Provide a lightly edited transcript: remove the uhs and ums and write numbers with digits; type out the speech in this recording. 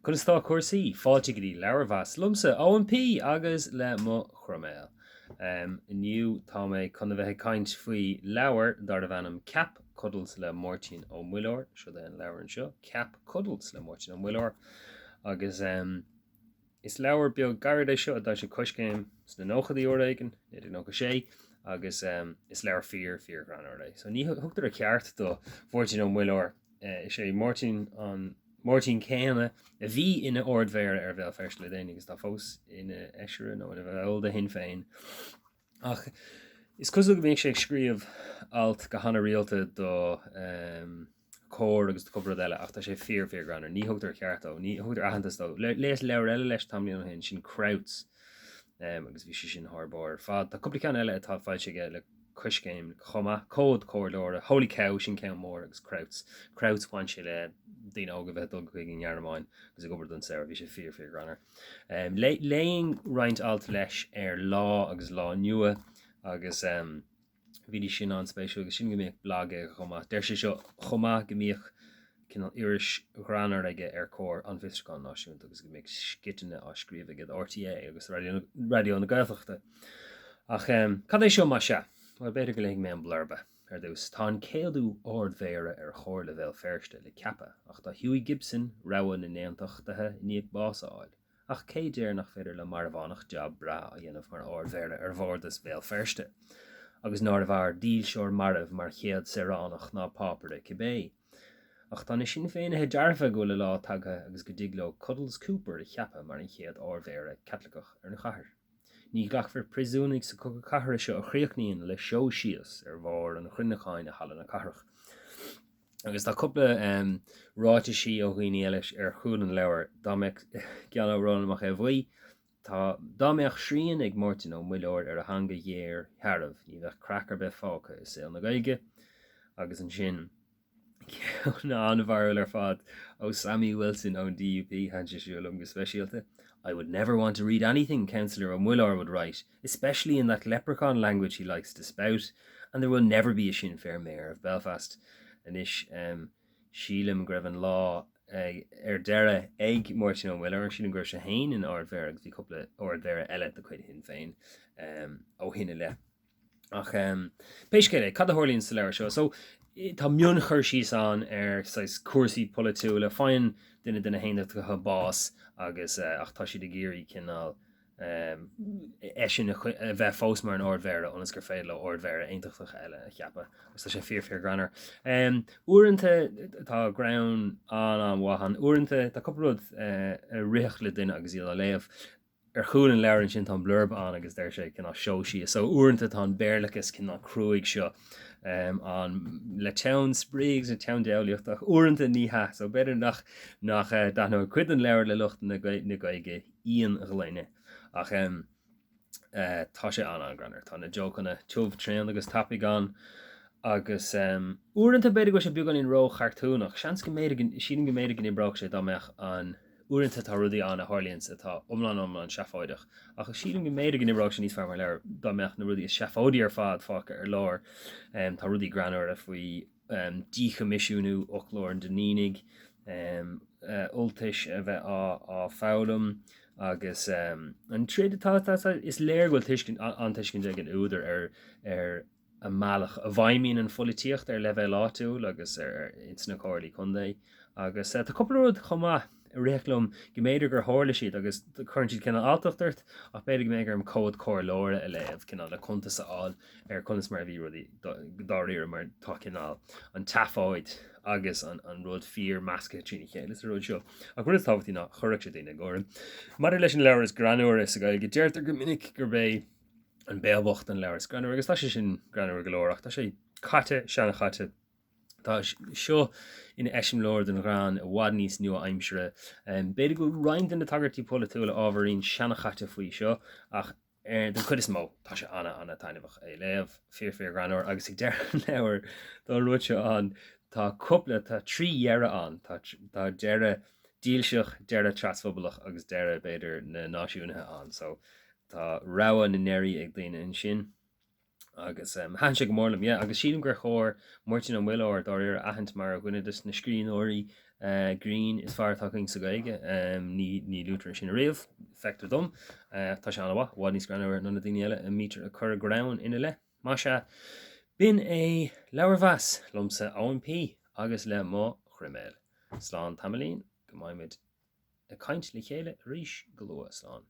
Conas tá cúrsaí? Fáilte go dtí Leabharmheas liomsa, Eoin P agus le mo chroiméal. Inniu tá mé chun a bheith ag caint faoi leabhar darbh ainm Ceap Cuddles le Máirtín Ó Muilleoir. Seo é an leabhar anseo, Ceap Cuddles le Máirtín Ó Muilleoir. Agus is leabhar beag gairid é seo a d'fhoilsigh Coiscéim sna nóchaidí uair éigin, 1996, agus is leabhar fíor, fíor-ghreannmhar é. So ní thugtar a cheart do Mháirtín Ó Muilleoir. Is é Máirtín an Máirtín céanna a bhí ina Ard-Mhéara ar Bhéal Feirste le déanaí agus atá fós ina fheisire nó ina bhall de Shinn Féin. Ach is cosúil go mbíodh sé ag scríobh alt go hana-rialta do Comhar agus do cúpla rud eile ach tá sé fíor fíor greannmhar. Ní thugtar a cheart dó, ní thugtar aitheantas dó. Léas leabhar eile leis tamaillín ó shin, sin Krauts agus bhí sé sin thar barr ar fad. Tá cúpla ceann eile atá foilsithe aige le Coiscéim chomh maith, Comhad Comhairleora, Holy Cow, sin ceann mór, agus Krauts. Krauts, bhain sé le daoine óga a bheith ag dul chuig an nGearmáin agus ag obair don Saor. Bhí sé fíor, fíor greannmhar. Léinn roinnt alt leis ar Lá agus Lá Nua agus bhídís sin an-spéisiúil agus sílim go mbíodh blag aige chomh maith. Deir sé seo chomh maith go mbíodh cineál iris ghreannmhar aige ar Comhar, An Fiosrúchán Náisiúnta agus go mbíodh sciteanna á scríobh aige do RTÉ agus Raidió na Gaeltachta. Ach cad é seo más ea? Bhuel, b'fhéidir go léifidh mé an blurba ar dtús. Tá an céadú Ard-Mhéara ar Chomhairle Bhéal Feirste le ceapadh ach tá Hughie Gibson, rogha na nAontachtaithe, i ndiaidh bás a fháil. Ach cé deir nach féidir le marbhánach jab breá a dhéanamh mar Ard-Mhéara ar Bhardas Bhéal Feirste? Agus nárbh fhearr dílseoir marbh mar chéad saoránach ná pápaire cibé? Ach tá na Sinn Féinithe dearfa go bhfuil a lá tagtha agus go dtig leo Cuddles Cooper a cheapadh mar an chéad Ard-Mhéara Caitliceach ar an chathair. Ní ghlacfar príosúnaigh sa chogadh cathartha seo a chríochnaíonn le seó síos ar bharr an chruinneacháin i Halla na Cathrach. Agus tá cúpla ráitisí ó dhaoine eile ar chúl an leabhair. Dá mbeadh ceann ó Rónán Mac Aodha Bhuí, tá, dá mbeadh srian ag Máirtín Ó Muilleoir ar a theanga ghéar shearbh, ní bheadh craic ar bith fágtha i saol na Gaeilge. Agus ansin. Ceann an-bharrúil ar fad ó Sammy Wilson ón DUP, thaitin sé seo liom go speisialta, I would never want to read anything Councillor Ó Muilleoir would write, especially in that leprechaun language he likes to spout, and there will never be a Sinn Féin Mayor of Belfast. Anois, sílim go raibh an lá ar deireadh ag Máirtín Ó Muilleoir, sílim go raibh sé féin ina Ard-Mhéara agus bhí cúpla Ard-Mhéara eile de chuid Shinn Féin ó shin i leith. Ach pé scéal é, cad a tharlaíonn sa leabhar seo? So, tá mionchur síos ann ar saghas cúrsaí polaitiúla, faigheann duine de na haontachtaithe bás agus ach tá siad ag iarraidh cineál eisean a bheith fós mar an Ard-Mhéara ionas gur féidir leo Ard-Mhéara aontachtach eile a cheapadh agus tá sé fíor fíor greannmhar. Uaireanta tá greann an-an-mhaith ann, uaireanta tá cúpla rud a rithfeadh le duine agus iad á léamh. Ar chúl an leabhair ansin tá an blurb ann agus deir sé cineál seó síos. So uaireanta tá an Béarlachas cineál cruaidh seo ann le teann spraoi agus le teann diabhlaíochta ach uaireanta ní hea. So b'fhéidir nach nach dtaitneodh cuid den leabhar le lucht na Gaeilge íonghlaine. Ach tá sé an-an-greannmhar. Tá na jócanna tiubh tréan agus tapaidh ann agus uaireanta b'fhéidir go bhfuil sé beagáinín ró-chartúnach. Seans go mb'fhéidir, sílim go mb'fhéidir go n-oibreodh sé dá mbeadh an Uaireanta tá rudaí ann a tharlaíonns atá iomlán iomlán seafóideach, ach sílim go mb'fhéidir go n-oibreodh sé níos fearr mar leabhar dá mbeadh na rudaí is seafóidí ar fad fágtha ar lár. Tá rudaí greannmhara faoi díchoimisiúnú fhoclóir an Duinnínigh, Ultais a bheith á foghlaim agus an troid atá, is léir go bhfuil tuiscint, an-tuiscint ag an údar ar ar an mbealach a bhfeidhmíonn an pholaitíocht ar leibhéal áitiúil agus ins na comhairlí contae. Agus tá cúpla rud chomh maith a rithfeadh liom go mb'fhéidir gur tharla siad agus cuireann siad cineál alltacht ort ach b'fhéidir go mbeadh orm comhad comhairleora a léamh, cineál le cuntas a fháil ar conas mar a bhí rudaí dáiríre mar tá cineál an tseafóid agus an rud fíor measctha trína chéile sa rud seo. Ach rud is tábhachtaí ná chuirfeadh sé daoine ag gáire. Maidir leis an leabhar is greannmhaire sa Ghaeilge, deirtear go minic gurb é An Béal Bocht an leabhar is greannmhaire agus tá sé sin greannmhar go leor ach tá sé caite, seanchaite. Tá seo ina eiseamláir den ghreann i bhfad níos nua-aimsire. B'fhéidir go bhfuil roinnt de na tagairtí polaitiúla ábhairín seanchaite faoi seo ach den chuid is mó tá sé ana ana taitneamhach é a léamh, fíor fíor ghreannmhar agus ag deireadh an leabhair tá an rud seo ann, tá cúpla, tá 3 dheireadh ann, tá tá deireadh dílseach, deireadh trasphobalach agus deireadh b'fhéidir na náisiúnaithe ann so Tá rogha na ndeirí ag daoine ansin agus thaitin sé go mór liom, yeah, agus sílim gur chóir Máirtín Ó Muilleoir dáiríre a aithint mar dhuine de na scríbhneoirí. Grinn is fearr atá againn sa Ghaeilge. Ní luaitear é sin ariamh, feictear dom. Tá sé an-mhaith, i bhfad níos greannmhaire ná na daoine eile a mbítear ag cur greann ina leith. Más ea, b'in é Leabharmheas liomsa, Eoin P, agus le mo chroiméal. Slán tamaillín, go mbeidh muid ag caint le chéile arís go luath. Slán.